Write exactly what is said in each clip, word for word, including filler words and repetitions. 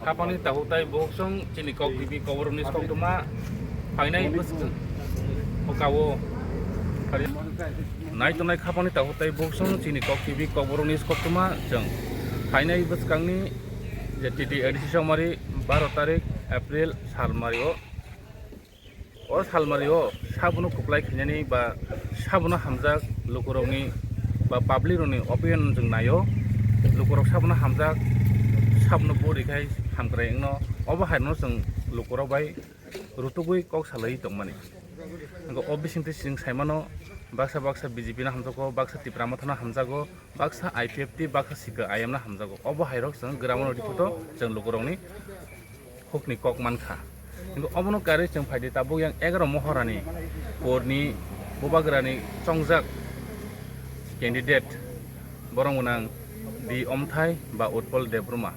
Khapangni takhuk tai bukhuk song chini Kok T V Kokborok news koktwma phainai bwswk o kao. Nai tongnai khapangni takhuk tai bukhuk song chini Kok T V Kokborok news koktwma chwng phainai bwskangni je T T A D C songmari baro tarik April salmari o. O salmari o sabono kwplai khainani ba sabono hamjak lukurokni ba public rokni opinion chwng naio. Lukurok sabono hamjak, sabono bori khai hamkrai wngno. Obo haino chwng lukurok bai rutugwi kok salai tongmani. Hwnkhe o bisingtwi chwng saimano baksa baksa B J P no hamjago, baksa Tipra Motha no hamjago, baksa I P F T, baksa C P I M no hamjago. Obo hairok chwng gramano riphoto chwng lukurokni hukni kok mankha. Hingke obono karwi chwng phaidi tabuk yang egaroh Mohorani porni bubagrani chongjak candidate borok mwnang D Omthai ba Utpal Debbarma.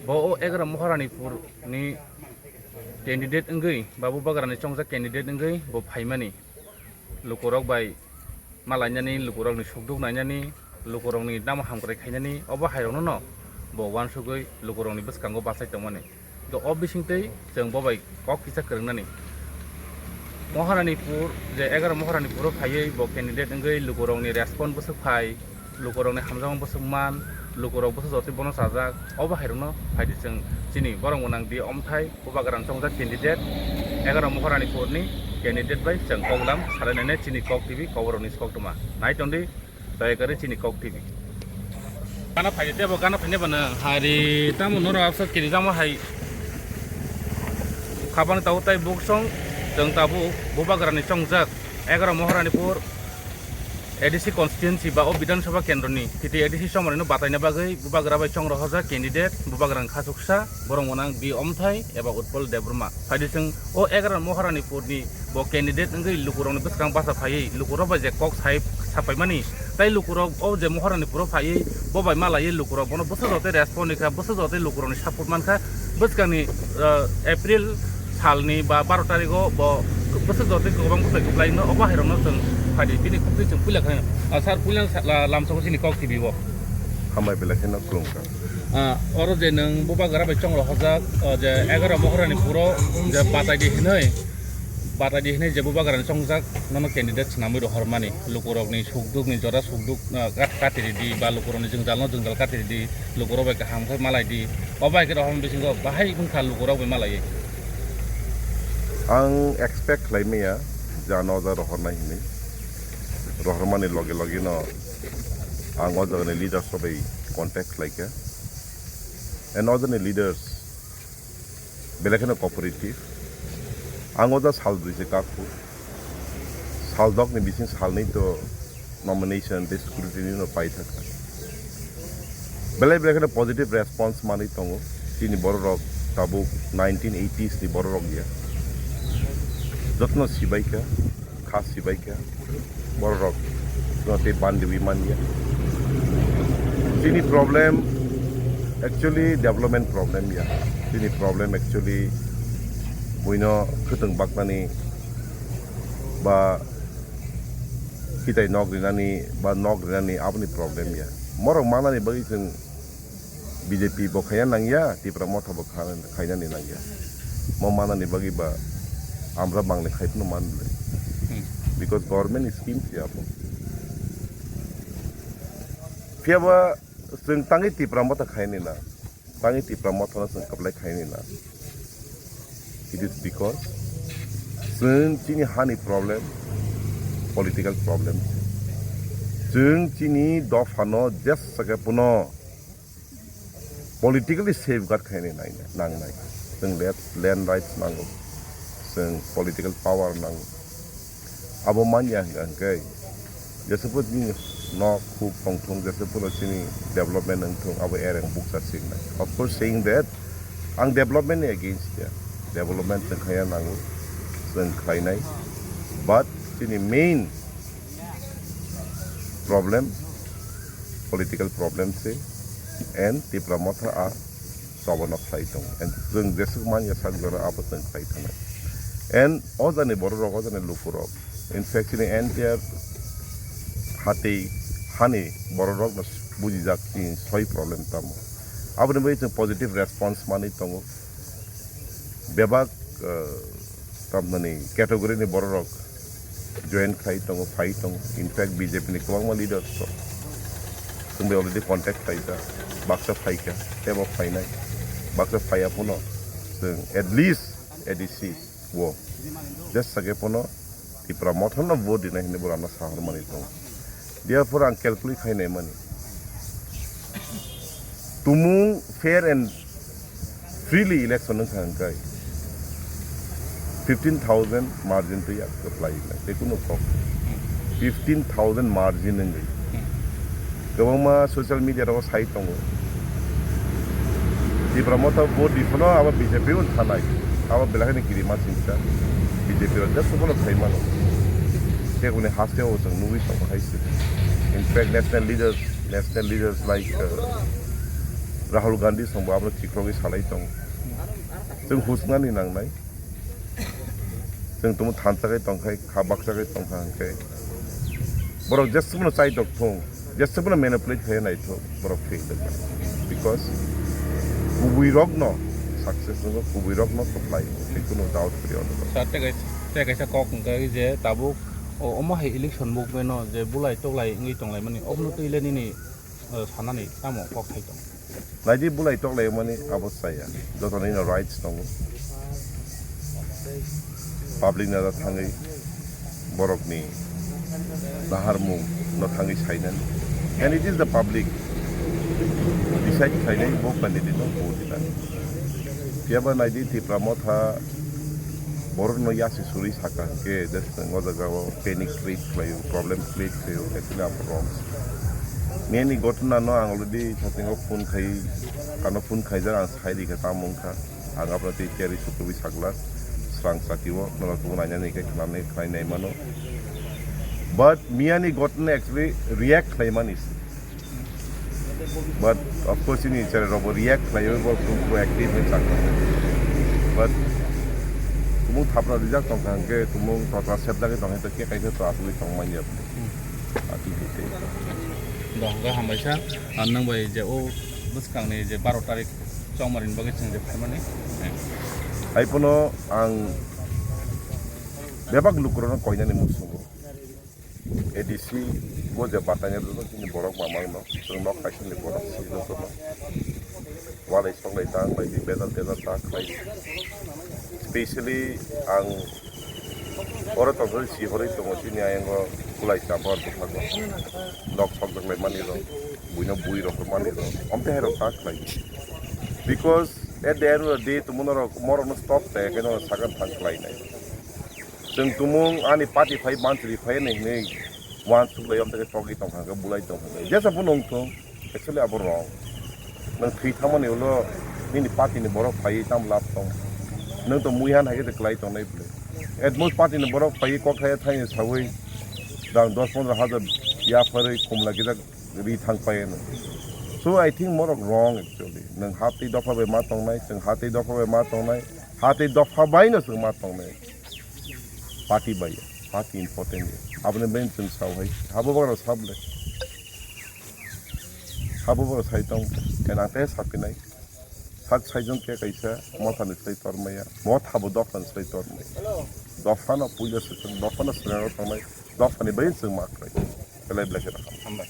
Bo o egaroh Mohorani porni candidate wngwi ba bubagrani chongjak candidate wngwi bo phaimani. Lukurok bai malainani, lukurokni sukduk nainani, lukurokni namo hamkrai khainani, obo hairokno no bo uansugwi lukurokni bwskango bachai tongmani. To o bisingtwi chwng bo bai kok kisa kwrwngnani. Moharanipur, je egaroh Moharanipuro phaiwi bo candidate wngwi lukurokni respond bwswk phai, lukurokni hamjakma bwswk man, lukurok bwswk jotwi bono chajak, obo hairokno phaidi chwng chini borok mwnang D Omthai, bubagrani chongjak candidate, egaroh Moharanipurni candidate bai chwng koklam salainani chini Kok T V Kokborokni koktwma. Nai tongdi, daya kari chini Kok T V. Gana phaidi tebo, gana phaidi bana hari tamo noro absa kiri jamo hai. Khapang tau tai buksong, chwng tabuk bubagrani chongjak, egaroh Moharanipur, A D C constituency ba o Bidhan Sabha kendroni T T A D C somrino bataina bagwi bubagra bai chongrohorjak candidate bubagrani khachuksa borok mwnang D Omthai eba Utpal Debbarma. Phaidi chwng o egaroh Moharanipurni bo candidate wngwi lukurokni bwskang bacha phaiwi lukurok bai je kok sai sapaimani tai lukurok o je Moharanipuro phaiwi bo bai malaiwi lukurok bono bwswk jotwi respond rikha, bwswk jotwi lukurokni support mankha. Bwskangni, ah, April salni ba baro tarigo bo bwswk jotwi kwbang bwsai kwplaino obo hairokno chwng phaidi bini khuktwi chwng puila khlaino. Ah, sir, puila sa-, la-, lamsao chini Kok T V o. Hambai belai kheno khulumkha. Ah, oro je nwng bubagra bai chongrohorjak, ah, je egaroh Moharanipuro je bataidi hinwi, bataidi hinwi je bubagrani chongjak nono candidate swnamwi rohormani. Lukurokni sukdukni jora sukduk, ah, kat-, katiridi ba lukurokni jwngjalno jwngjal katiridi, lukurok bai kaham khe malaidi. Obo hai khe rohormani bisingo bahai wngkha lukurok bai malaiwi. Ang expect khlai maya je ano o jaga rohornai hinwi. Rohormani loge loge no ang o jagani leaders rok bai contact khlaikha. And o jagani leaders belai kheno cooperative. Ang o jaga sal brwi se kaku. Sal dokni bising salnwi to nomination tei scrutiny no pai thaka. Belai belai kheno positive response manwi tongo. Chini borok rok tabuk nineteen eighties ni borok rok ya. Jotno sibaikha, kha sibaikha. Borok rok no tei bandiwi manya. Chini problem actually development problem ya. Chini problem actually buino khwtwng baknani ba kitai nok rinani ba nok rinani aboni problem ya. Morok manani bagwi chwng B J P bo khaina nangya, Tipra Motha bo kha-, khainani nangya. Mo manani bagwi ba amra bangni khai phano man le. Hmm. Because government scheme phiya bo. Phiya ba chwng tangwi Tipra Motha khaini na. Tangwi Tipra Motha no chwng kwplai khaini na. It is because chwng chini hani problem, political problem. Chwng chini dophano jesa khe phano politically safeguard khaini nai-, nangnai. Chwng le-, land rights nango. Chwng political power nango. Abo manya hwnkha hwnkhe, jesa phano chini nok huk tongthung, jesa phano chini development wngthung, abo ereng bukcha singnai. Of course, saying that, ang development ni against ya. Development chwng khaya nango, chwng khlainai. But chini main problem, political problem se, and Tipra Motha a sobono khlai tongo. And chwng jeswk manya sak jora abo chwng khlai thangnai. And o jani borok rok, o jani luku rok, in fact, chini entire hati hani borok rok no bujijak chini soi problem tamo. Aboni bagwi chwng positive response manwi tongo. Bebak, uh, tamnani category ni bororok join khai tongo, phai tongo. In fact, B J P ni kwbangma leaders rok chwng bai already contact khlaijak, baksa phaikha, teibo phainai, baksa phaiya phano chwng at least A D C o jesa khe phano Tipra Motha no vote rinai hinwi bo rwna sahormani tongo. Therefore ang calculate khainai mani. Tumung fair and freely election wngkha hwnkhe fifteen thousand margin twi yak kwplai wngnai tei kunu kok fifteen thousand margin wngwi kwbangma social media rogo sai tongo. Tipra Motha vote di phano abo B J P wng thanai, abo belai kheno kirima singcha B J P rok just phano thai mano. Tei kuni haste o chwng nugwi tongo hai se. In fact, national leaders, national leaders like, uh, Rahul Gandhi songbo abono khikrogwi salai tongo. Chwng husnani nangnai. Chwng tumo thansa khe tongkhai, kha baksa khe tongkha hwnkhe. Borok jeswkno chaitok thung, jeswkno manipulate khlai naithok, borok fail wngkha. Because kubui rokno success wngkha, kubui rokno supply wngkha, tei kuno doubt kwrwi ono. Sir, tei kaisa, tei kaisa kok hwnkha je tabuk o, omo hai election movement no je bulai toklai wngwi tonglaimani, obono twi le nini, eh, sanani tamo kok thai tong? Naidi bulai toklaimani abo chaya. Joto nini rights tongo. Public no thangwi borokni naharmung no thangwi sainani. And it is the public decide khlainai bo candidate no vote dinani. Phiyaba naidi Tipra Motha borok no yasi suri saka hwnkhe just o jaga o panic create khlaio, problem create khlaio, actually abo wrong. Nini gotna no ang already satingo phone khai, ano phone khaijak ang sai rikha tamo wngkha. Ang abono tei cherry sukubi sakla, swrang sakio, norok tubu nainani khe khnamni khlainai mano. But miyani gotna actually react khlaimani se. But of course, ini cherry robo react khlaio, bo pro-, proactive ni sakha. But tumung thapra rijak tongkha hwnkhe, tumung totra sepjagwi tongkha hwnkhe, khe kaisa to asugwi tongmani ya. Ati hwnkhe. Dong, hwnkhe hambai sa, ang nang bai je o bwskangni je baro tarik chongmarini bagwi chwng je phaimani. Hai phano ang bebak lukurokno koinani muchungo. A D C o je bataini rwno chini borok mamang no, chwng nok kaisa ni borok si no tono. Walai soklai ta khlai di, bedal tedal ta khlai di. Specially ang oro tongthok si horwi tongo chini ayango kulai champa rok bwkha rok. Nok sok jak lai mani rok, buino bui rok mani rok. Omte hai rok ta khlai di. Because at the end of the day, tumo norok morok no stop ta khe no sakha thang khlai nai. Chwng tumung ani party phai mansri phai nai hinwi uansuk lai omtake togwi tongkha hwnkhe bulai tongkha hwnkhe jesa phano wngthung, actually abo wrong. Nwng thwi thangmani ulo nini party ni borok phaiwi tamo lab tong? Nwng to muihan hai khe kwlai tongnai bwle. At most party ni borok phaiwi kok thaya thaini sawi rang dos pondro hajar yapharwi khumla kisa ri thang pai no. So I think morok wrong actually. Nwng ha tei dopha bai ma tongnai, chwng ha tei dopha bai ma tongnai, ha tei dopha bai no chwng ma tongnai. Party bai ya, party important ya. Aboni bai chwng sao hai, habo borok sable. Habo borok sai tong, khe nang tei sapinai. Sak saijong khe kaisa, mothani sai tormaya, mothabo dophani sai tormaya. Dophano puila swkang, dophano swkang tongnai, dophani bai chwng ma khlai. Belai belai khe hambai.